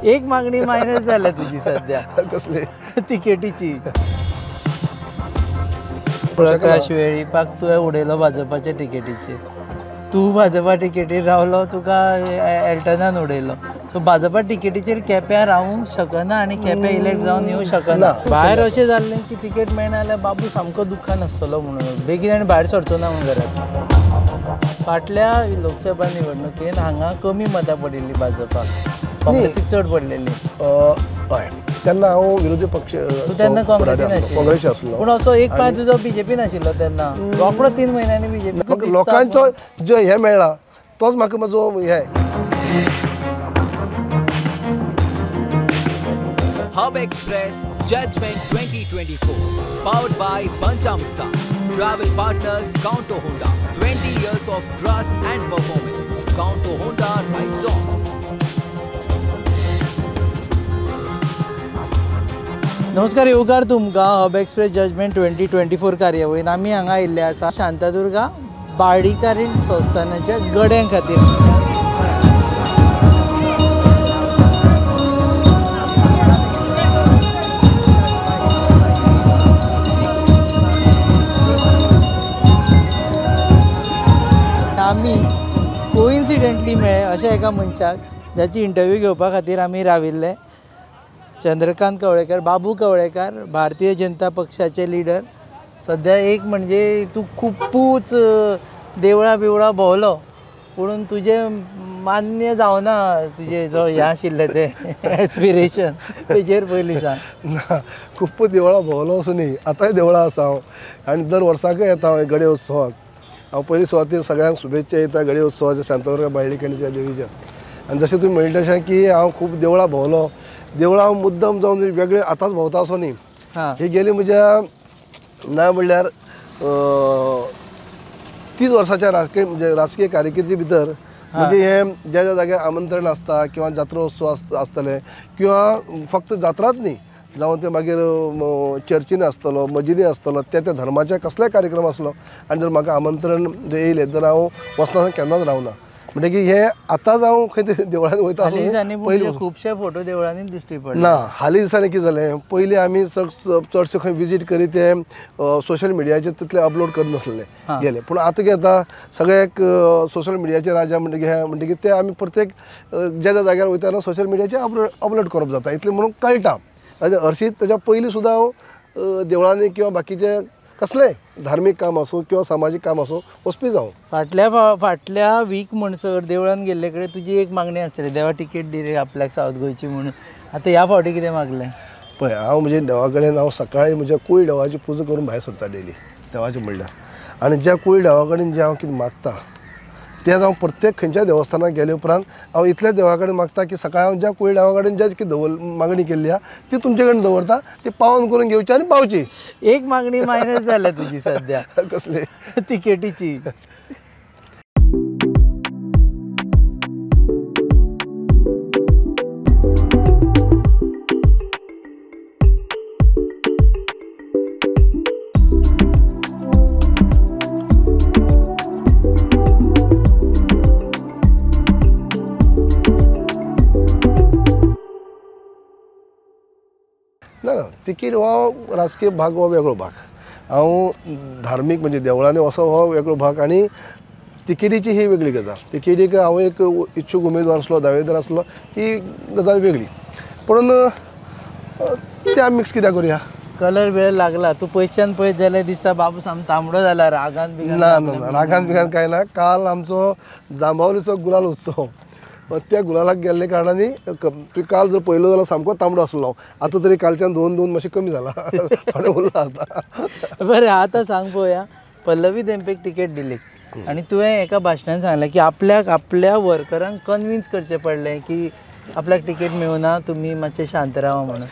एक मागणी मायनस जाल्या तुजी सध्या. कसली? तिकेटीची. प्रकाश वेळीपाक तुवें उडयलो भाजपाच्या तिकेटीचेर, तूं भाजपा तिकेटीर रावलो, तुका एल्टनान उडयलो. सो भाजपा तिकेटीचेर केप्यां रावूंक शकना आनी केप्यां इलेक्ट जावन येवंक शकना. भायर अशें जाल्लें की तिकेट मेळना जाल्यार बाबू सामको दुख्खान आसतलो म्हणून बेगीन आनी भायर सरचो ना म्हणून घरांत. फाटल्या लोकसभा निवडणुकेन हांगा कमी मतां पडिल्लीं भाजपाक, काँग्रेसीक चड पडलेली. हय, तेन्ना हांव विरोधी पक्ष, तेन्ना काँग्रेस आसलो, पूण असो एक पांय तुजो बीजेपीन आशिल्लो तेन्ना. रोकडो 3 म्हयन्यांनी बीजेपी. लोकांचो जो हे मेळ्ळा तोच म्हाका म्हजो हे. Hub Express Judgment 2024, powered by Panchamruta, travel partners Kaunto Honda, 20 years of trust and performance. Kaunto Honda rides on. नमस्कार, येवकार तुमकां हब एक्सप्रेस जजमेंट 2024 कार्यावळीन. आमी हांगा आयिल्ले आसा शांतादुर्गा बार्डीकारीण संस्थानाच्या गड्यां खातीर. आमी कोइन्सिडेंटली मेळ्ळे अशा एका मनशाक जाची इंटरव्यू घेवपा खातीर आमी राविल्ले. चंद्रकांत कवळेकार, बाबू कवळेकार, भारतीय जनता पक्षाचे लिडर. सद्या एक म्हणजे तूं खुपूच देवळां बिवळां भोंवलो, पूण तुजें मान्य जावना तुजें जो हें आशिल्लें तें एस्पिरेशन, तेजेर पयलीं सांग. ना, खुपूच देवळां भोंवलो असो न्ही, आतांय देवळां आसा हांव आनी दर वर्साकय येता हांव गडे उत्सवाक. हांव पयली सुवातेर सगळ्यांक शुभेच्छा दिता गडे उत्सवाच्या, शांतादुर्गा बाळ्ळीकणीच्या देवीच्या. आनी जशें तुमी म्हणलें तशें की हांव खूब देवळां भोंवलो. देवळां हांव मुद्दम जावन वेगळे आतांच भोंवता असो न्ही. ही गेली म्हज्या ना म्हणल्यार 30 वर्साच्या राजकीय म्हणजे राजकीय कारकिर्दी भितर, म्हणजे हे ज्या ज्या जाग्यार आमंत्रण आसता किंवा जात्रोत्सव आसतले किंवा फक्त जात्राच न्ही, जावं ते मागीर चर्चीन आसतलो, मजिदीन आसतलो, त्या त्या धर्माचे कसलेय कार्यक्रम आसलो आनी जर म्हाका आमंत्रण जर येयलें तर हांव वचना केन्नाच रावना. म्हणजे की हे आतांच हांव खंय तरी देवळान वयता. पयलीं खुबशे फोटो देवळांनी दिश्टी पडले ना. हालीं दिसांनी कितें जालें, पयलीं आमी चडशे खंय विजीट करी ते सोशल मिडियाचेर तितले अपलोड करनासले गेले, पूण आतां कितें जाता सगळ्याक सोशल मिडियाचे राजा म्हणटकीर म्हणटकीर ते आमी प्रत्येक ज्या ज्या जाग्यार वयता ना सोशल मिडियाचेर अपलोड करप जाता, इतलें म्हणून कळटा. हरशीं तेज्या पयलीं सुद्दां हांव देवळांनी किंवा बाकीचे कसलें धार्मीक काम आसूं किंवा सामाजीक काम आसूं वचपी जावं. फाटल्या फाटल्या वीक म्हणसर देवळान गेल्ले कडेन तुजी एक मागणी आसतली, देवा तिकेट दी रे आपल्याक सावथ गोंयची म्हणून. आतां ह्या फावटी कितें मागलें? पळय, हांव म्हज्या देवा कडेन हांव सकाळीं म्हज्या कूळ देवाची पुजा करून भायर सरता डेली देवाची म्हणल्यार, आनी ज्या कूळ देवा कडेन जें हांव कितें मागता तें हांव प्रत्येक खंयच्या देवस्थानाक गेले उपरांत हांव इतल्या देवा कडेन मागता की सकाळीं हांव ज्या कूळ देवा कडेन ज्या कितें मागणी केल्ली आहा ती तुमचे कडेन दवरता, ती पावन करून घेवची आनी पावची. एक मागणी मायनस जाल्या तुजी सध्या. कसली? तिकेटीची. ना ना, तिकीट हो राजकीय भाग हो वेगळो भाग, हांव धार्मीक म्हणजे देवळांनी वचप हो वेगळो भाग आनी तिकेटीची ही वेगळी गजाल. तिकेटीक हांव एक इच्छूक उमेदवार आसलो, दावेदार आसलो, ही गजाल वेगळी. पूण ते आमी मिक्स कित्याक करुया? कलर बिलर लागला, तूं पयशान पळयत जाल्यार दिसता बाबू सामको तांबडो जाला रागान बिगान. ना ना ना, रागान बिगान कांय ना. काल आमचो जांबावलीचो गुलाल उत्सव, त्या गुलालाक गेल्ले कारणांनी काल जर पळयलो जाल्यार सामको तांबडो आसलो. आतां तरी कालच्यान धुवन धुवन मातशें कमी जाला, थोडें उरलां आतां. बरें, आतां सांग पळोवया, पल्लवी धेंपेक तिकेट दिली आनी तुवें एका भाशणान सांगलें की आपल्याक आपल्या वर्करांक कन्विन्स करचें पडलें की आपल्याक तिकेट मेळुना, तुमी मातशें शांत रावा म्हणून.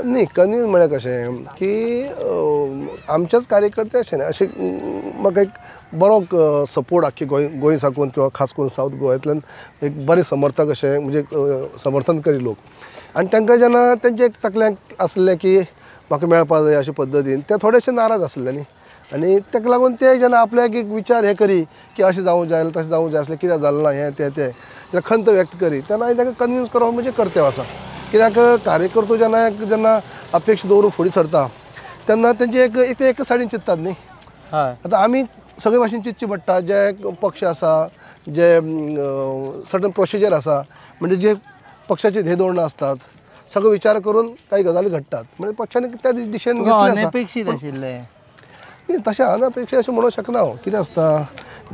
न्ही, कन्विन्स म्हळ्यार कशें की आमचेच कार्यकर्ते अशें न्ही, अशें म्हाका एक बरो सपोर्ट आख्खी गोंय गोंय साकून किंवा खास करून सावथ गोव्यांतल्यान एक बरे समर्थक अशें म्हणजे समर्थन करी लोक, आनी तांकां जेन्ना तेंचे एक तकल्यांक आसलें की म्हाका मेळपा जाय अशे पद्दतीन, ते थोडेशे नाराज आसले न्ही. आनी ताका लागून ते जेन्ना आपल्याक एक विचार हे करी की अशें जावूं जाय तशें जावूं जाय आसलें कित्याक जालें ना हें तें तें जेन्ना खंत व्यक्त करी तेन्ना हांवें ताका कन्विन्स करप म्हणजे कर्तव्य आसा. कित्याक कार्यकर्तो जेन्ना जेन्ना अपेक्षा दवरून फुडें सरता तेन्ना तेंचे एक ते एक सायडीन चिंततात न्ही. आतां आमी सगळे भाशेन चिंतचें पडटा, जे पक्ष आसा जे सर्टन प्रोसिजर आसा म्हणजे जे पक्षाचे ध्येय धोरणां आसतात सगळो विचार करून काही गजाली घडटात म्हणजे पक्षाने त्या दिशेन अनपेक्षीत आशिल्लें न्ही. तशें अनपेक्षीत अशें म्हणूंक शकना हांव. कितें आसता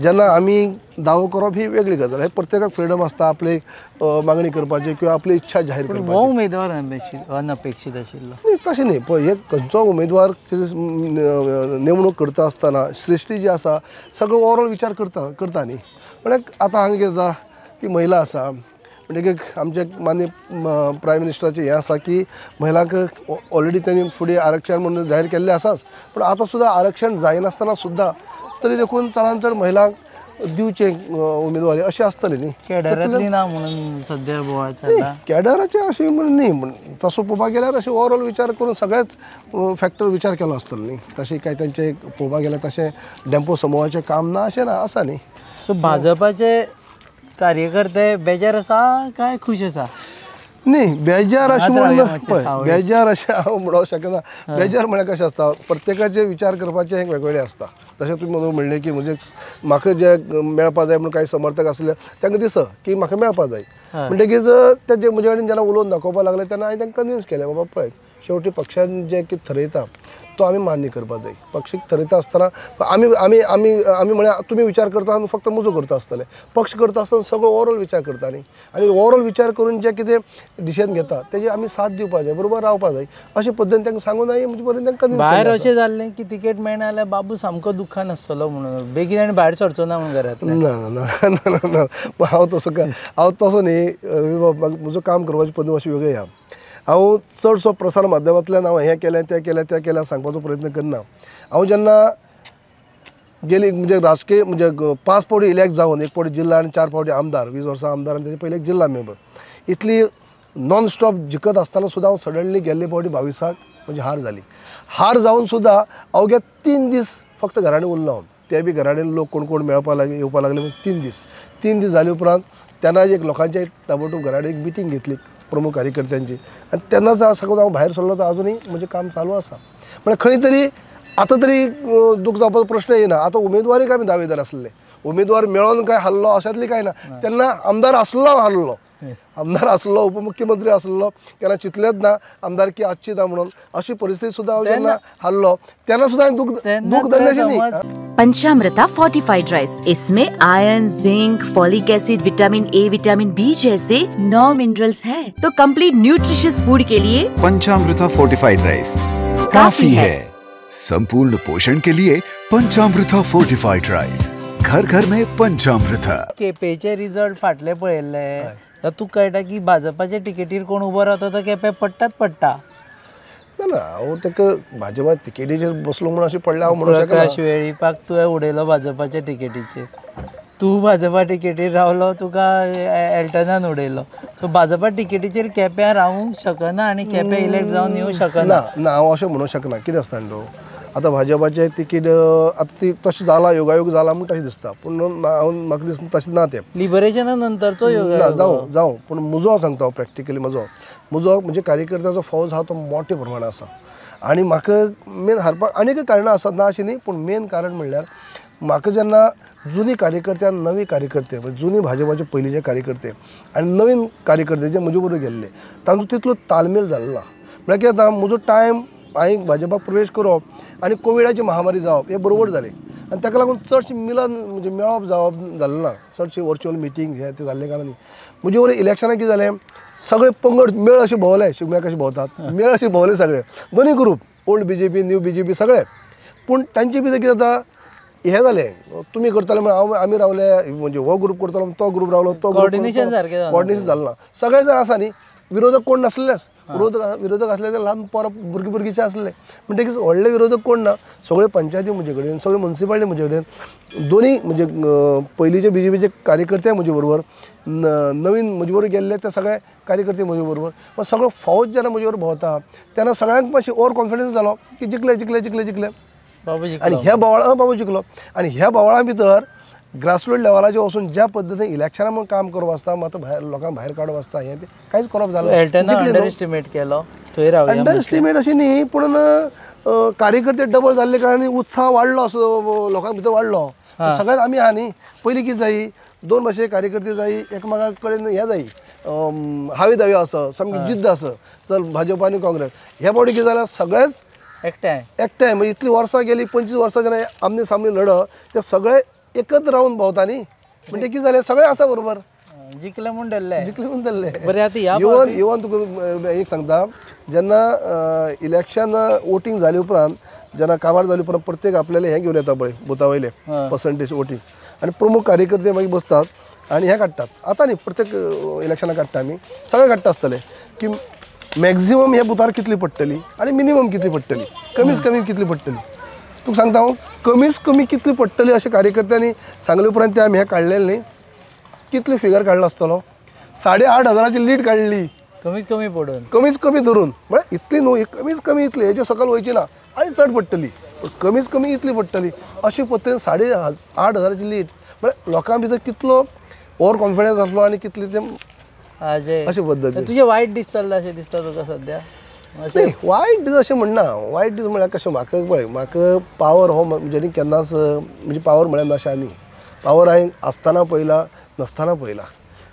जेन्ना आमी दावो करप ही वेगळी गजाल, हे प्रत्येकाक फ्रिडम आसता आपली मागणी करपाची किंवा आपली इच्छा जाहीर करपाची. हो उमेदवार अनपेक्षीत आशिल्लो न्ही तशें न्ही. पळय हे खंयचो उमेदवार नेमणूक करता आसतना सृश्टी जी आसा सगळो ओवरऑल विचार करता करता न्ही. म्हळ्यार आतां हांगा कितें जाता ती महिला आसा म्हणजे आमचे मान्य प्रायम मिनिस्टराचें हें आसा की महिलांक ऑलरेडी तेणी फुडें आरक्षण म्हणून जाहीर केल्लें आसाच, पूण आतां सुद्दां आरक्षण जायनासतना सुद्दां तरी देखून चडान चड महिलांक दिवचें उमेदवारी अशें आसतलें न्ही. कॅडरांतली ना म्हणून सद्या बोवाळ चल्ला. कॅडराचें अशें म्हणून न्ही, पूण तसो पळोवपाक गेल्यार अशें ओवरऑल विचार करून सगळेच फॅक्टर विचार केलो आसतलो न्ही. तशें काय तेंचें पळोवपाक गेल्यार तशें डेम्पो समूहाचें काम ना अशें ना आसा न्ही. सो भाजपाचे कार्यकर्ते बेजार आसा काय खुश आसा? न्ही बेजार अशें म्हणून पळय बेजार अशें हांव म्हणूंक शकना. बेजार म्हळ्यार कशें आसता प्रत्येकाचे विचार करपाचे एक वेगवेगळे आसता. तशें तुमी म्हणून म्हणलें की म्हणजे म्हाका जे मेळपा जाय म्हणून कांय समर्थक आसले तांकां दिसता की म्हाका मेळपा जाय म्हणटकीच ते म्हजे कडेन जेन्ना उलोवन दाखोवपाक लागले तेन्ना हांवें तांकां कन्विन्स केलें बाबा पळय शेवटी पक्षान जें कितें थरयता तो आमी मान्य करपाक जाय. पक्ष थरयता आसतना आमी आमी आमी आमी म्हळ्यार तुमी विचार करता आनी फक्त म्हजो करता आसतले, पक्ष करता आसतना सगळो ओवरऑल विचार करता न्ही. आनी ओवरऑल विचार करून जें कितें डिसिजन घेता तेजे आमी साथ दिवपाक जाय, बरोबर रावपाक जाय अशे पद्दतीन तांकां सांगून हांवें म्हजे पर्यंत तांकां कन्विन्स. भायर अशें जाल्लें की तिकेट मेळना जाल्यार बाबू सामको दुख्खान आसतलो म्हणून बेगीन आनी भायर सरचो ना म्हणून घरांतल्यान. ना ना ना ना हांव तसो हांव तसो न्ही रवी बाब, म्हजो काम करपाची पद्दत मातशी वेगळी आहा. हांव चडसो प्रसार माध्यमांतल्यान हांव हें केलें तें केलें तें केलें सांगपाचो प्रयत्न करना. हांव जेन्ना गेली म्हणजे राजकीय म्हणजे 5 फावटी इलेक्ट जावन 1 फावटी जिल्ला आनी 4 फावटी आमदार, 20 वर्सां आमदार आनी तेजे पयलीं एक जिल्ला मेंबर, इतली नॉन स्टॉप जिखत आसतना सुद्दां हांव सडनली गेल्ले फावटी 22 म्हणजे हार जाली. हार जावन सुद्दां अवघ्या 3 दीस फक्त घरांनी उरलो हांव, ते बी घरांनी लोक कोण कोण मेळपाक लागले येवपाक लागले. 3 दीस 3 दीस जाले उपरांत तेन्ना एक लोकांचे ताबडतोब घरांनी एक मिटींग घेतली प्रमुख कार्यकर्त्यांची आनी तेन्नाच साकून हांव भायर सरलो तो आजुनूय म्हजें काम चालू आसा. म्हळ्यार खंय तरी आतां तरी दूख जावपाचो प्रश्न येना. आतां उमेदवारीक आमी दावेदार आसले, उमेदवार मेळोन काय हारलो अशांतली काय ना. तेन्ना आमदार आसलो हांव हारलो, आमदार आसलो उपमुख्यमंत्री आसलो केन्ना चिंतलेंच ना आमदारकी आसची ना म्हणून अशी परिस्थिती सुद्दां हांव जेन्ना हारलो तेन्ना सुद्दां दूख दूख जाल्लें न्ही. पंचामृता फोर्टिफाइड राइस, इसमें iron, zinc, folic acid, vitamin A, vitamin B जैसे 9 मिनरल्स हैं, तो कंप्लीट न्यूट्रिशियस फूड के लिए पंचामृता फोर्टिफाइड राइस काफी है. संपूर्ण पोषण के लिए पंचामृता फोर्टिफाइड राइस, घर घर में पंचामृता. केपेचे रिजल्ट फाटले पळयल्ले तुका कळटा की भाजपाच्या तिकेटीर कोण उबो रावता तो केपे पडटाच पडटा. ना ना हांव ताका भाजपा तिकेटीचेर बसलो म्हणून अशें पडलें हांव म्हणूंक शकना. प्रकाश वेळीपाक तुवें उडयलो भाजपाच्या तिकेटीचेर, तूं भाजपा तिकेटीर रावलो तुका एल्टनान उडयलो. सो भाजपा तिकेटीचेर केप्यां रावूंक शकना आनी केप्यां इलेक्ट जावन येवंक शकना. ना ना हांव अशें म्हणूंक शकना. कितें आसता न्हू आतां भाजपाचें तिकीट आतां ती तशें जालां योगायोग जाला म्हूण तशें दिसता, पूण हांव म्हाका दिसता तशें ना तें लिबरेशना नंतरचो ना जावं जावं, पूण म्हजो हांव सांगता हांव प्रॅक्टिकली म्हजो म्हजो म्हणजे कार्यकर्त्याचो फौज आहा तो मोठ्या प्रमाणान आसा आनी म्हाका मेन हारपाक आनीक कारणां आसात ना अशें न्ही, पूण मेन कारण म्हणल्यार म्हाका जेन्ना जुनी कार्यकर्ते आनी नवी कार्यकर्ते म्हणजे जुनी भाजपाचे पयलींचे कार्यकर्ते आनी नवीन कार्यकर्ते जे म्हजे बरोबर गेल्ले तांचो तितलो तालमेल जालो ना. म्हळ्यार कितें जाता म्हजो टायम हांवें भाजपाक प्रवेश करप आनी कोविडाची महामारी जावप हें बरोबर जालें आनी ताका लागून चडशें मिलन म्हणजे मेळप जावप जालें ना, चडशें वर्च्युअल मिटींग हें तें जाल्ले कारणान म्हजे बरोबर इलेक्शनाक कितें जालें सगळे पंगड मेळ अशे भोंवले, शिगम्याक कशे भोंवतात मेळ अशे भोंवले सगळे, दोनूय group old BJP new BJP सगळे. पूण तांचे भितर कितें जाता हें जालें तुमी करताले म्हण हांव आमी रावले म्हणजे हो ग्रूप करतालो तो ग्रूप रावलो तो कोऑर्डिनेशन सारकें कोऑर्डिनेशन जालें ना. सगळे जाण आसा न्ही, विरोधक कोण नासलेच, विरोधक आसले जाल्यार ल्हान पोरां भुरगीं भुरगींचे आसले म्हणटकीच व्हडले विरोधक कोण ना, सगळे पंचायती म्हजे कडेन, सगळे मुन्सिपालिटी म्हजे कडेन, दोनूय म्हणजे पयलींचे बीजेपीचे कार्यकर्ते म्हजे बरोबर, नवीन म्हजे बरोबर गेल्ले ते सगळे कार्यकर्ते म्हजे बरोबर, मागीर सगळो फौज जेन्ना म्हजे बरोबर भोंवता तेन्ना सगळ्यांक मातशें ओवर कॉन्फिडन्स जालो की जिखले जिखले जिखले जिखले. आनी ह्या बोवाळा बाबू जिखलो आनी ह्या बोवाळा भितर ग्रासरूट लेवलाचेर वचून ज्या पद्दतीन इलेक्शनां म्हूण काम करप आसता मात भायर लोकांक भायर काडप आसता हें तें कांयच करप जालें. अंडर एस्टिमेट केलो थंय रावया. अंडर एस्टिमेट अशें न्ही पूण कार्यकर्ते डबल जाल्ले कारणान उत्साह वाडलो असो लोकां भितर वाडलो. सगळ्यात आमी आहा न्ही पयलीं कितें जायी दोन भाशे कार्यकर्ते जायी एकामेका कडेन हें जायी हावी दावी आसा सामकी जिद्द आसा चल भाजप आनी काँग्रेस. ह्या फावटी कितें जालें सगळेच एकठांय एकठांय म्हणजे इतलीं वर्सां गेलीं 25 वर्सां जेन्ना आमने सामने लढ ते सगळे एकत्र रावन भोंवता न्ही म्हणजे कितें जालें सगळे आसा बरोबर जिखले म्हूण धरले जिखले म्हूण धरले. बरें आतां ह्या इवन इवन तुका एक सांगता जेन्ना इलेक्शन वोटींग जाले उपरांत जेन्ना काबार जाले उपरांत प्रत्येक आपल्याले हें घेवन येता पळय बुथा वयले पर्संटेज वोटींग आनी प्रमुख कार्यकर्ते मागीर बसतात आनी हें काडटात. आतां न्ही प्रत्येक इलेक्शनाक काडटा आमी सगळे काडटा आसतले की मॅक्झिमम ह्या बुथार कितली पडटली आनी मिनिमम कितली पडटली कमीच कमी कितली पडटली. तुका सांगता हांव कमीच कमी कितली पडटली अशें कार्यकर्त्यांनी सांगले उपरांत ते आमी हें काडलेलें न्ही कितली फिगर काडलो आसतलो 8,500 लीड काडली कमीत कमी पडून कमीच कमी धरून म्हळ्यार इतली न्हू कमीच कमी इतली हेजे सकयल वयची ना आनी चड पडटली पूण कमीच कमी इतली पडटली अशी पद्दतीन 8,500 लीड म्हळ्यार लोकां भितर कितलो ओवर कॉन्फिडन्स आसलो आनी कितली ते अशे पद्दतीन. तुजें वायट दीस चल्ला अशें दिसता तुका सद्या? न्ही वायट दीस अशें म्हणना. वायट दीस म्हळ्यार कशें म्हाका पळय म्हाका पावर हो म्हणजे केन्नाच म्हणजे पावर म्हळ्यार नशा न्ही. पावर हांवें आसतना पळयला नासतना पळयला.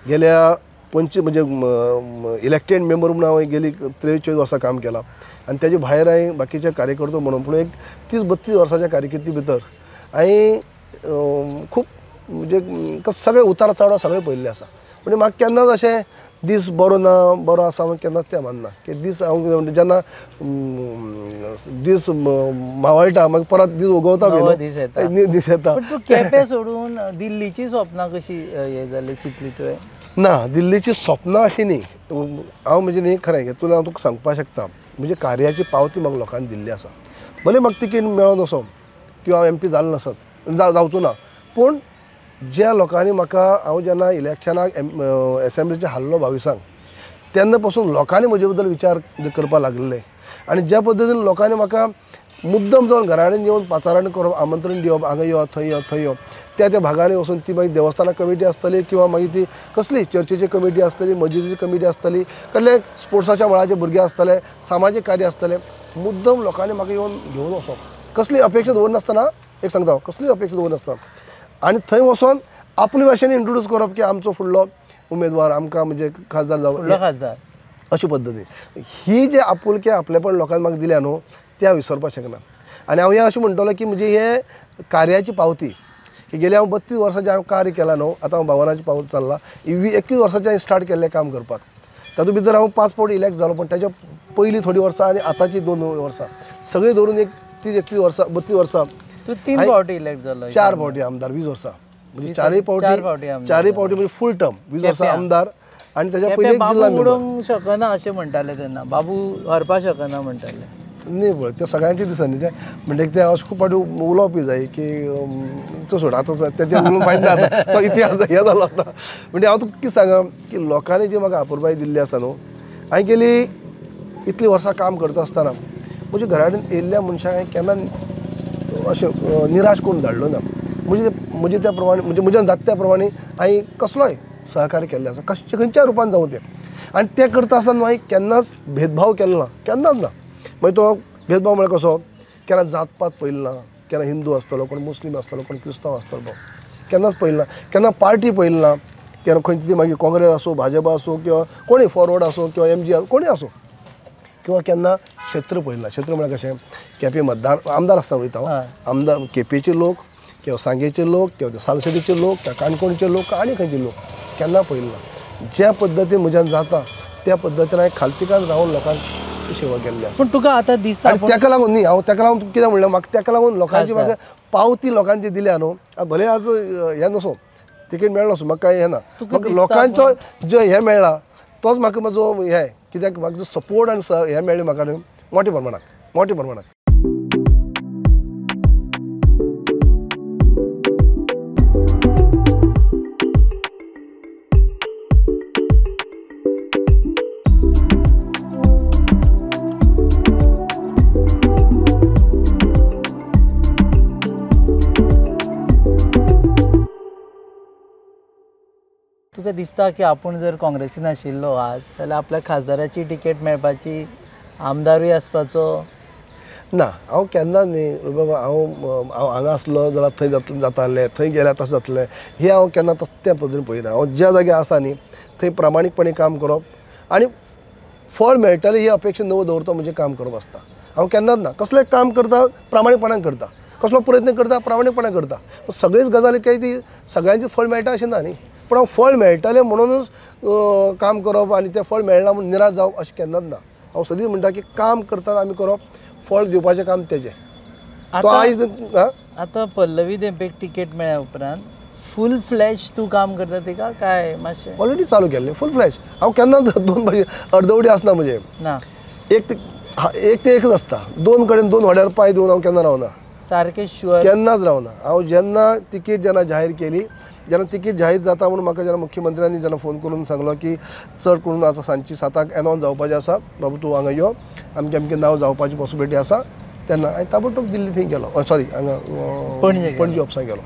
गेल्या पंच म्हणजे इलेक्टेड मेंबर म्हणून हांवें गेली 43 वर्सां काम केलां आनी तेजे भायर हांवें बाकीचे कार्यकर्तो म्हणून पूण एक 30-32 वर्साच्या कारकिर्दी भितर हांवें खूब म्हणजे सगळे उतार चढाव सगळे पळयल्ले आसा. म्हणजे म्हाका केन्नाच अशें दीस बरो ना बरो आसा म्हूण केन्नाच तें मानना की दीस हांव कितें म्हणटा जेन्ना दीस मावळटा मागीर परत दीस उगवता बी दीस येता. तूं केपें सोडून दिल्लीची स्वप्नां कशी हें जाली चिंतली तुवें? ना दिल्लीची स्वप्नां अशीं न्ही. हांव म्हणजे न्ही खरें तुला हांव तुका सांगपाक शकता म्हणजे कार्याची पावती म्हाका लोकांनी दिल्ली आसा. भले म्हाका तिकेट मेळोन वचो किंवा हांव एमपी जालो नासत जावचो ना पूण ज्या लोकांनी म्हाका हांव जेन्ना इलेक्शनाक एसेंब्लीचेर हारलो 22 तेन्ना पासून लोकांनी म्हजे बद्दल विचार करपाक लागलेले आनी ज्या पद्दतीन लोकांनी म्हाका मुद्दम जावन घरा कडेन येवन पाचारण करप आमंत्रण दिवप हांगा यो थंय यो थंय यो त्या त्या भागांनी वचून ती मागीर देवस्थाना कमिटी आसतली किंवा मागीर ती कसली चर्चेची कमिटी आसतली मस्जिदीची कमिटी आसतली कसले स्पोर्ट्साच्या मळाचे भुरगे आसतले सामाजीक कार्य आसतले मुद्दम लोकांनी म्हाका येवन घेवन वचप कसली अपेक्षा दवरनासतना एक सांगता हांव कसली अपेक्षा दवरनासतना आनी थंय वचोन आपले भाशेन इंट्रोड्यूस करप की आमचो फुडलो उमेदवार आमकां म्हणजे खासदार जावं खासदार अशे पद्दतीन ही जे आपुलकी आपलेपण लोकांनी म्हाका दिल्या न्हू ते हांव विसरपाक शकना. आनी हांव हें अशें म्हणटलो की म्हणजे हे कार्याची पावती की गेल्या हांव 32 वर्सां जें हांवें कार्य केलां न्हू आतां हांव 52 पावत चल्लां 21 वर्सांचें हांवें स्टार्ट केल्लें काम करपाक तातूंत भितर हांव 5 फावटी इलेक्ट जालो पूण ताच्या पयलीं थोडीं वर्सां आनी आतांची 2 वर्सां सगळीं धरून एक 30-31 वर्सां 32 वर्सां. तूं 3 फावटी इलेक्ट जालो? 4 फावटी आमदार 20 वर्सां म्हणजे चारय फावटी म्हणजे फूल टर्म 20 वर्सां आमदार. आनी ताच्या पयलीं बाबू उडोवंक शकना अशें म्हणटाले तेन्ना बाबू हरपाक शकना म्हणटाले. न्ही पळय तें सगळ्यांचें दिसना न्ही तें म्हणजे तें अशें खूब फावटी उलोवपी जाय की तो सोड आतां तेजेर उलोवन फायदो ना आतां तो इतिहास हें जालो आतां. म्हणजे हांव तुका कितें सांगा की लोकांनी जी म्हाका आपुरबाय दिल्ली आसा न्हू हांवें गेली इतलीं वर्सां काम करता आसतना म्हज्या घरा कडेन येयल्ल्या मनशाक हांवें केन्ना अशें निराश करून धाडलो ना. म्हणजे म्हजे त्या प्रमाणे म्हणजे म्हज्यान जाता त्या प्रमाणे हांवें कसलोय सहकार्य केल्लें आसा कशें खंयच्याय रुपान जावं तें. आनी तें करता आसतना हांवें केन्नाच भेदभाव केलो ना केन्नाच ना. मागीर तो भेदभाव म्हळ्यार कसो केन्ना जातपात पळयलो ना केन्ना हिंदू आसतलो कोण मुस्लीम आसतलो कोण क्रिस्तांव आसतलो केन्नाच पळयलो ना केन्ना पार्टी पळयली ना केन्ना खंयची ती मागीर काँग्रेस आसूं भाजपा आसूं किंवा कोणूय फॉरवर्ड आसूं किंवा एमजी कोणूय आसूं किंवा केन्ना क्षेत्र पळयलें ना. क्षेत्र म्हळ्यार कशें केपें मतदार आमदार आसतना वयता हांव आमदार केपेंचे लोक किंवा सांगेचे लोक किंवा सालसेटीचे लोक किंवा काणकोणचे लोक आनी खंयचे लोक केन्ना पळयलें ना. ज्या पद्दतीन म्हज्यान जाता त्या पद्दतीन हांवें खालतीकान रावन लोकांक सेवा केल्ली आसा. पूण तुका आतां दिसता ताका लागून न्ही हांव ताका लागून कितें म्हणलें म्हाका ताका लागून लोकांची म्हाका पावती लोकांची दिल्या न्हू भले आज हें नसो तिकेट मेळ्ळो नासूं म्हाका कांय हें ना म्हाका लोकांचो जो हें मेळ्ळा तोच म्हाका म्हजो हें कित्याक म्हाका जो सपोर्ट आनी हें मेळ्ळें म्हाका न्हू मोठ्या प्रमाणांत मोठ्या प्रमाणांत. तुका दिसता की आपूण जर काँग्रेसीन आशिल्लो आज जाल्यार आपल्या खासदाराची तिकेट मेळपाची, आमदारूय आसपाचो? ना, हांव केन्ना न्ही बाबा हांव हांव हांगा आसलो जाल्यार थंय जातालें, थंय गेल्यार तशें जातलें, हें हांव केन्ना त्या पद्दतीन पळयना. हांव ज्या जाग्यार आसा न्ही थंय प्रामाणीकपणे काम करप आनी फळ मेळटलें ही अपेक्षा न दवरता म्हणजे काम करप आसता. हांव केन्नाच ना कसलें काम करता प्रामाणीकपणान करता, कसलो प्रयत्न करता प्रामाणीकपणान करता. सगळीच गजाली काय ती सगळ्यांचें फळ मेळटा अशें ना न्ही, पूण हांव फळ मेळटलें म्हणूनच काम करप आनी तें फळ मेळना म्हणून निराश जावप अशें केन्नाच ना. हांव सदींच म्हणटा की काम करतना आमी करप, फळ दिवपाचें काम तेजें. आतां पल्लवी धेंपेक तिकेट मेळ्ळ्या उपरांत फूल फ्लॅश तूं काम करता तिका काय मातशें? ऑलरेडी चालू केल्लें फूल फ्लॅश. हांव केन्ना दोन भाजी अर्दवडी आसना म्हजें ना, एक ते एकच आसता. दोन कडेन दोन वाड्यार पांय दिवन हांव केन्ना रावना, सारकें शुअर केन्नाच रावना. हांव जेन्ना तिकेट जेन्ना जाहीर केली, जेन्ना तिकेट जाहीर जाता म्हणून म्हाका जेन्ना मुख्यमंत्र्यांनी जेन्ना फोन करून सांगलो की चड करून आतां सांजची 7 एनावन्स जावपाचें आसा, बाबू तूं हांगा यो, अमकें अमकें नांव जावपाची पॉसिबिलिटी आसा, तेन्ना हांवें ताबडतोब दिल्ली थंय गेलो, सॉरी हांगा पणजे ऑफिसाक गेलो.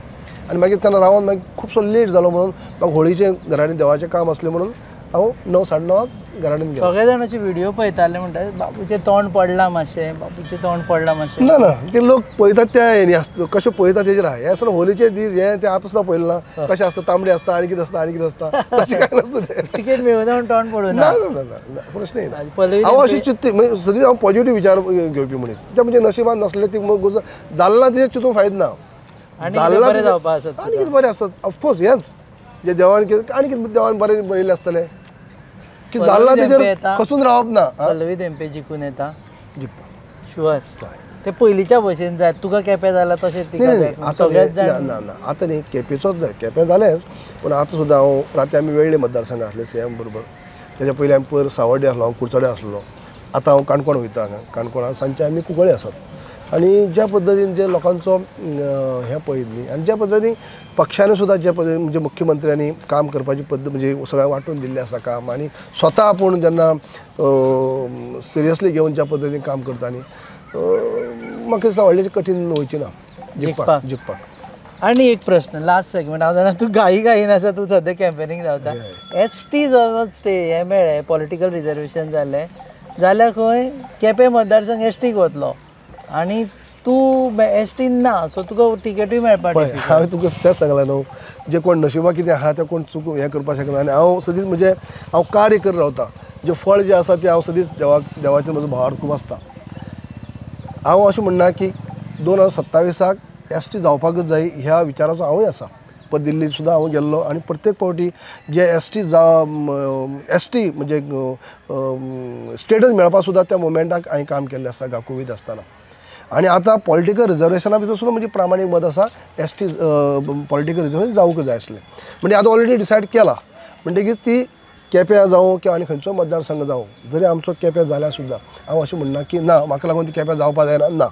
आनी मागीर तेन्ना रावन मागीर खुबसो लेट जालो म्हणून म्हाका होळीचें घरांनी देवाचें काम आसलें म्हणून हांव 9 साडे 9 घराकडेन गेलो. सगळे जाणाचे व्हिडिओ पळयताले म्हणटा बाबूचें तोंड पडलां मातशें, बाबूचें तोंड पडलां मातशें. ना ना, ते लोक पळयतात त्या हेणी आसता कशें पळयतात तेजेर आहा. हें आसतना होलीचे दीस हें तें आतां सुद्दां पळयलें ना, कशें आसता तांबडे आसता आनी कितें आसता आनी कितें आसता, तशें कांय नासता तें. तिकेट मेळना म्हूण तोंड पडूं ना ना ना, प्रश्न येना. हांव अशें चिंतता म्हणजे सदींच हांव पॉजिटीव विचार घेवपी मनीस. तें म्हणजे नशिबान नसलें ती जालें ना तेजें चिंतूंक फायद ना. आनी बरें जावपा आसत, आनी कितें बरें आसत ऑफकोर्स हेंच जे देवान कितें आनी कितें देवान बरें बरयलें आसतलें की जालें तेजेर खसून रावप ना. पल्लवी धेंपे जिखून येता, जिखता शुअर. ते पयलींच्या भशेन जाय तुका केपें जालां तशें तिका जाय? ना ना ना, आतां न्ही केपेंचोच जाय, केपें जालेंच पूण आतां सुद्दां हांव राती आमी वेळ्ळे मतदारसंघ आसले सीएम बरोबर, तेज्या पयलीं आमी पयर सावड्डे आसलो, हांव कुडचडे आसलो, आतां हांव काणकोण वयता. हांगा काणकोणां सांजचे आमी कुंकळे आसात. आनी ज्या पद्दतीन जे लोकांचो हें पळयत न्ही आनी ज्या पद्दतीन पक्षांनी सुद्दां ज्या पद्दतीन म्हणजे मुख्यमंत्र्यांनी काम करपाची पद्दत म्हणजे सगळ्यांक वांटून दिल्लें आसा काम, आनी स्वता आपूण जेन्ना सिरियसली घेवन ज्या पद्दतीन काम करता न्ही, म्हाका दिसता व्हडलें कठीण वयचें ना जिखपाक जिखपाक. आनी एक प्रश्न लास्ट सेगमेंट, हांव जाणा तूं घाई घाईन आसा, तूं सद्या कॅम्पेनींग रावता. एस टी जर स्टे हें मेळ्ळें, पॉलिटिकल रिजर्वेशन जालें जाल्यार खंय केपें मतदारसंघ एस टीक वतलो आनी तूं एस टीन ना, सो तुका तिकेटूय मेळपाक. हांवें तुका तेंच सांगलां न्हू, जे कोण नशिबा कितें आहा तें कोण चुकून हें करपाक शकना. आनी हांव सदींच म्हणजे हांव कार्य करीत रावता, जें फळ जें आसा तें हांव सदींच देवाक देवाचेर म्हजो भावार्थ खूब आसता. हांव अशें म्हणना की 2027 एस टी जावपाकच जाय ह्या विचाराचो हांवूय आसा. परत दिल्ली सुद्दां हांव गेल्लो आनी प्रत्येक फावटी जे एस टी एस टी म्हणजे स्टेटस मेळपाक सुद्दां त्या मुवमेंटाक हांवें काम केल्लें आसा गाकुवीत आसतना. आनी आतां पॉलिटिकल रिजर्वेशना भितर सुद्दां म्हजें प्रामाणीक मत आसा एस टी पॉलिटिकल रिजर्वेशन जावंक जाय आसलें. म्हणजे आतां ऑलरेडी डिसायड केलां म्हणटकीच ती केप्यां जावं किंवा आनी खंयचो मतदारसंघ जावं, जरी आमचो केप्यां जाल्यार सुद्दां हांव अशें म्हणना की ना म्हाका लागून ती केप्यां जावपाक जायना ना.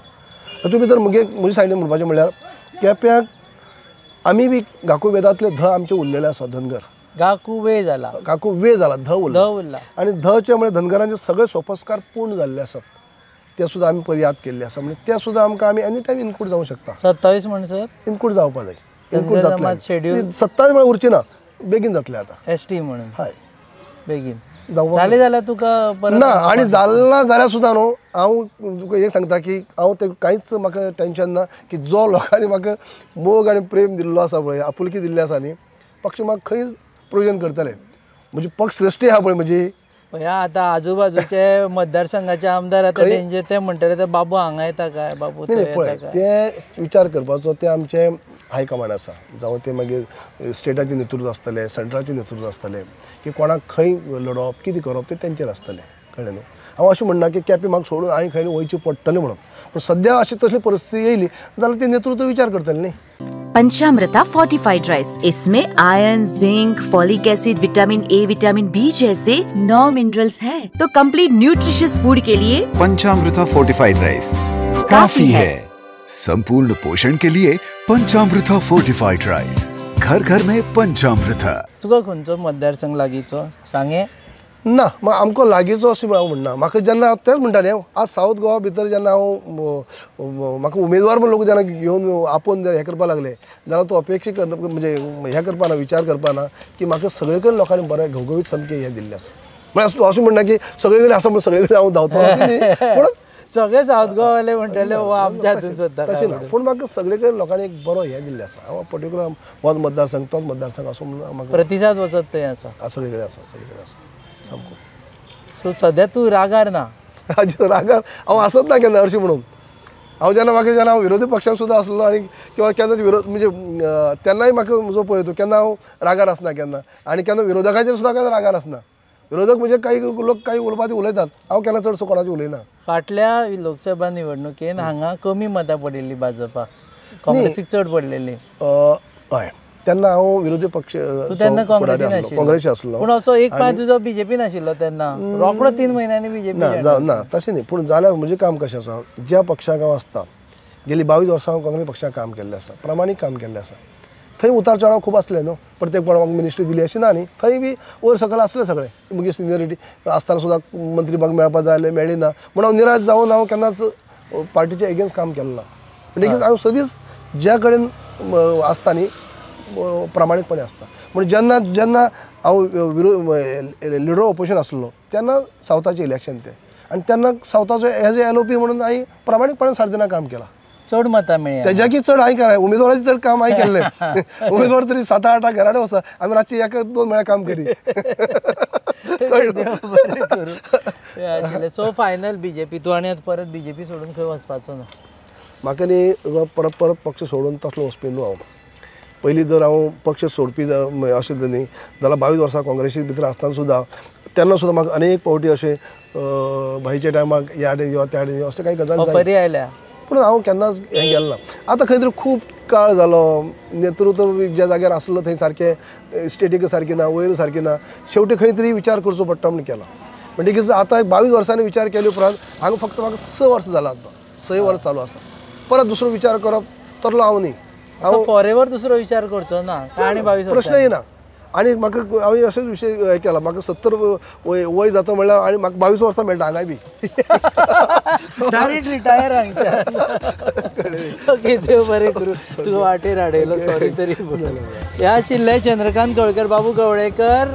तुमी जर म्हगे म्हजे सायडीन म्हणपाचें म्हणल्यार केप्यांक आमी बी गाकू वेदांतले ध आमचे उरलेले आसा धनगर, गाकू वे जाला, गाकू वे जाला, ध उरला आनी धचे म्हळ्यार धनगरांचे सगळे सोपस्कार पूर्ण जाल्ले आसात, ते सुद्दां आमी पयर याद केल्ले आसा. म्हणजे ते सुद्दां आमकां आमी एनी टायम इन्क्लूड जावंक शकता. 27 म्हणसर इन्क्लूड जावपाक जाय, इन्क्लूड जातलें. 27 म्हळ्यार उरची ना, बेगीन जातलें आतां एस टी म्हणून. हय बेगीन जालें जाल्यार तुका ना. आनी जालें ना जाल्यार सुद्दां न्हू हांव तुका एक सांगता की हांव तें कांयच म्हाका टेंशन ना की जो लोकांनी म्हाका मोग आनी प्रेम दिल्लो आसा पळय, आपुलकी दिल्ली आसा न्ही, पक्ष म्हाका खंयच प्रोयोजन करतले. म्हणजे पक्ष श्रेश्ठी आहा पळय म्हजी. पळया आतां आजूबाजूचे मतदारसंघाचे आमदार आतां तेंचे ते म्हणटले ते बाबू हांगा येता काय, बाबू थंय येता काय, ते विचार करपाचो ते आमचे हायकमांड आसा, जावं ते मागीर स्टेटाचें नेतृत्व आसतलें, सेंट्राचें नेतृत्व आसतलें, की कोणाक खंय लडोवप कितें करप तें तेंचेर आसतलें, कळ्ळें न्हू. हांव अशें म्हणना की केपें म्हाका सोडून आनी खंय वयचें पडटलें म्हणून, पूण सद्या अशी तसली परिस्थिती येयली जाल्यार तें नेतृत्व विचार करतलें न्ही. पंचामृता फोर्टिफाइड राइस, इसमें iron, zinc, folic acid, vitamin A, vitamin B जैसे 9 मिनरल्स हैं, तो कंप्लीट न्यूट्रिशियस फूड के लिए पंचामृता फोर्टिफाइड राइस काफी है। संपूर्ण पोषण के लिए पंचामृता फोर्टिफाइड राइस, घर घर में पंचामृता। तुका खंयचो मतदारसंघ लागींचो सांगे? ना, आमकां लागींचो अशें हांव म्हणना. म्हाका जेन्ना तेंच म्हणटा न्ही, आज सावथ गोवा भितर जेन्ना हांव म्हाका उमेदवार म्हण लोक जेन्ना घेवन आपोवन हें करपाक लागले जाल्यार तो अपेक्षा कर म्हणजे हें करपा ना, विचार करपा ना की म्हाका सगळे कडेन लोकांनी बरें घवघवीत सामकें हें दिल्लें आसा. म्हळ्यार अशें म्हणना की सगळे कडेन आसा म्हण सगळे कडेन हांव धांवतलो, पूण सगळे सावथ गोवाले म्हणटले हो आमच्या हातून सोदता तशें ना, पूण म्हाका सगळे कडेन लोकांनी एक बरो हें दिल्लें आसा. हांव पर्टिक्युलर होच मतदारसंघ तोच मतदारसंघ असो म्हणून म्हाका प्रतिसाद वचत थंय आसा, सगळे कडेन आसा, सगळे कडेन आसा सामको. सो सद्या तूं रागार ना? रागार हांव आसत ना केन्ना हरशीं म्हणून. हांव जेन्ना म्हाका जेन्ना हांव विरोधी पक्षान सुद्दां आसलो आनी किंवा केन्ना विरोध म्हणजे तेन्नाय म्हाका म्हजो पळयतो केन्ना हांव रागार आसना केन्ना, आनी केन्ना विरोधकाचेर सुद्दां केन्ना रागार आसना. विरोधक म्हणजे काही लोक काही उलोवपा ते उलयतात, हांव केन्ना चडसो कोणाचेर उलयना. फाटल्या लोकसभा निवडणुकेन हांगा कमी मतां पडिल्ली भाजपा, काँग्रेसीक चड पडलेली. हय, तेन्ना हांव विरोधी पक्ष तेन्ना काँग्रेसी आसलो, पूण असो एक पांय तुजो बीजेपीन आशिल्लो तेन्ना, रोकडो 3 म्हयन्यांनी बीजेपी. ना ना तशें न्ही, पूण जाल्यार म्हजें काम कशें आसा, ज्या पक्षाक हांव आसता गेली 22 वर्सां हांव काँग्रेस पक्षाक काम केल्लें आसा, प्रामाणीक काम केल्लें आसा. थंय उतार चढाव खूब आसले न्हू, प्रत्येक कोणाक मिनिस्ट्री दिली अशें ना न्ही, थंय बी वयर सकयल आसले सगळे. म्हगे सिनियरिटी आसतना सुद्दां मंत्री म्हाका मेळपा जाय जाल्यार मेळ्ळी ना म्हूण हांव निराश जावन हांव केन्नाच पार्टीच्या एगेन्स्ट काम केलें ना. म्हणटकीच हांव सदींच ज्या कडेन आसता न्ही प्रामाणीकपणे आसता. म्हण जेन्ना जेन्ना हांव विरोध लिडर ऑपोजिशन आसलो तेन्ना सावथाचें इलेक्शन तें, आनी तेन्ना सावथाचो एज ए LOP म्हणून हांवें प्रामाणीकपणान सारदेना काम केलां. चड मतां मेळ्ळी तेज्याकी चड हांवें केलें, उमेदवाराचें चड काम हांवें केल्लें. उमेदवार तरी 7-8 घरा कडेन वचा, आमी रातचे 1-2 म्हळ्यार काम करी. सो फायनल बीजेपी तूं आनी आतां परत बीजेपी सोडून खंय वचपाचो ना? म्हाका न्ही परत परत पक्ष सोडून तसलो वचपी न्हू हांव. पयलीं जर हांव पक्ष सोडपी अशें न्ही जाल्यार 22 वर्सां काँग्रेसी भितर आसतना सुद्दां तेन्ना सुद्दां म्हाका अनेक फावटी अशें भाईच्या टायमाक ह्या कडेन यो त्या कडेन यो अशें कांय गजाल आयल्या, पूण हांव केन्नाच हें गेलें ना. आतां खंय तरी खूब काळ जालो, नेतृत्व ज्या जाग्यार आसलो थंय सारकें स्टेटीक सारकें ना, वयर सारकें ना, शेवटी खंय तरी विचार करचो पडटा म्हूण केला. म्हणटकीच आतां 22 वर्सांनी विचार केले उपरांत हांगा फक्त म्हाका 6 वर्सां जालां, आतां 6 वर्सां चालू आसा. परत दुसरो विचार करप तसलो हांव न्ही, हांव फॉरेवर दुसरो विचार करचो ना आनी 22 प्रश्न येना. आनी म्हाका हांवें अशेंच विशय हें केला, म्हाका 70 वय जाता म्हणल्यार आनी म्हाका 22 वर्सां मेळटा हांगाय बी डायरेक्ट रिटायर हांगच्यान. ओके, देव बरें करूं, तुका वाटेर हाडयलो, सॉरी तरी. हे आशिल्ले चंद्रकांत कवळेकर, बाबू कवळेकर,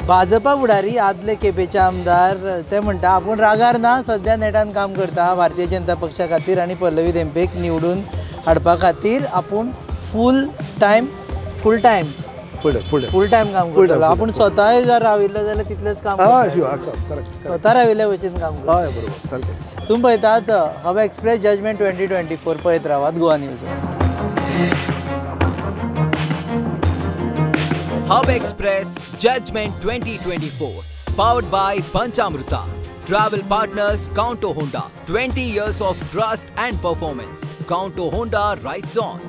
भाजपा फुडारी, आदले केपेंचे आमदार. ते म्हणटा आपूण रागार ना, सद्या नेटान काम करता भारतीय जनता पक्षा खातीर आनी पल्लवी धेंपेक निवडून हाडपा खातीर आपूण फूल टायम काम करतलो. आपूण स्वताय जर राविल्लो जाल्यार तितलेंच काम स्वता राविल्ल्या भशेन काम करता. तुमी पळयतात हब एक्सप्रेस जजमेंट 2024, पळयत रावात Goa news. Hub Express judgement 2024 powered by Panchamruta. Travel partners Kaunto Honda, 20 years of trust and performance. Kaunto Honda rides on.